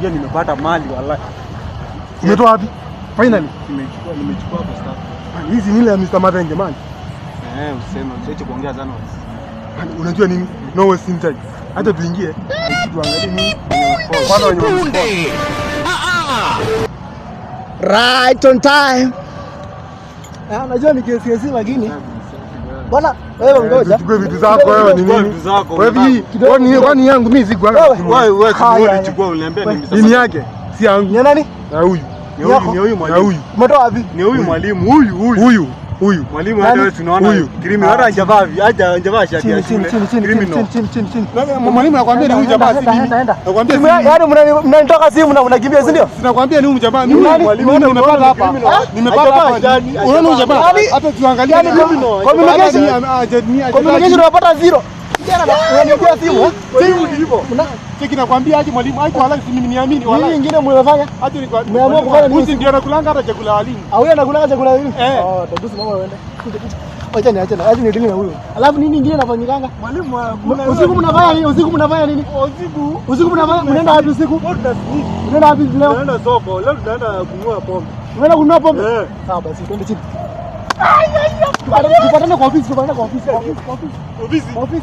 Nakwambia nimepata mali wallahi. Umetoa wapi? Finally. Nimechukua hapo staff. Man, hizi ni ile ya Mr. Mathenge, man. Eh, useme usiache kuongea sana. Man, unajua nini? No wasting time. Hata tuingie tuangalie nini. Kwanza wenye wamescore. Right on time. Ah, najua ni KCSE lakini bwana wewe ngoja. Tuchukue vitu zako wewe ni Chukua nini? vitu zako. Wewe hii kwani yangu mimi sikuanga. Wewe. Wewe wewe Haya, ulichukua, uliniambia ni Mr. Nini yake? Si yangu. Ni nani? Na huyu. Ni huyu Na mwalimu. huyu. Umetoa wapi? Ni huyu mwalimu, huyu huyu. Huyu. Huyu. Mwalimu hata Nani? wewe tunaona Huyu. Criminal hata hajavaa shati ya Chini chini shule. chini chini Criminal. chini chini chini chini. Na mwalimu anakuambia ni huyu jamaa si Enda, mimi. enda, enda. Nakwambia Simu si mimi. yaani mnanitoka simu na mnakimbia, si ndio? Sinakwambia ni huyu jamaa. Mimi Nani? mwalimu nimepata hapa. Nimepata hapa. Unaona huyu jamaa? Hata tuangalie. Yaani communication unapata zero. Kijana unanipigia simu, eh? Cheki, nakwambia aje mwalimu, aje wala si mimi niamini wala. Nini ingine mmefanya? Aje ni kwa Mmeamua kufanya nini? Huyu ndio anakulanga hata chakula walimu. Au yeye anakulanga chakula nini? Eh. Oh, tabusi mama uende. Kuja kuja. Acha ni acha acha nidili na huyo. Alafu nini ingine inafanyikanga? Mwalimu. Usiku mnafanya nini? Usiku mnafanya nini? Usiku. Usiku mnafanya mnaenda wapi usiku? Mnaenda wapi leo? Tunaenda soko, leo tunaenda kununua pombe. Mnaenda kununua pombe? Eh. Sawa basi, twende chini. Tupatane kwa ofisi, tupatane kwa ofisi, kwa ofisi, kwa ofisi. Ofisi. Kwa ofisi.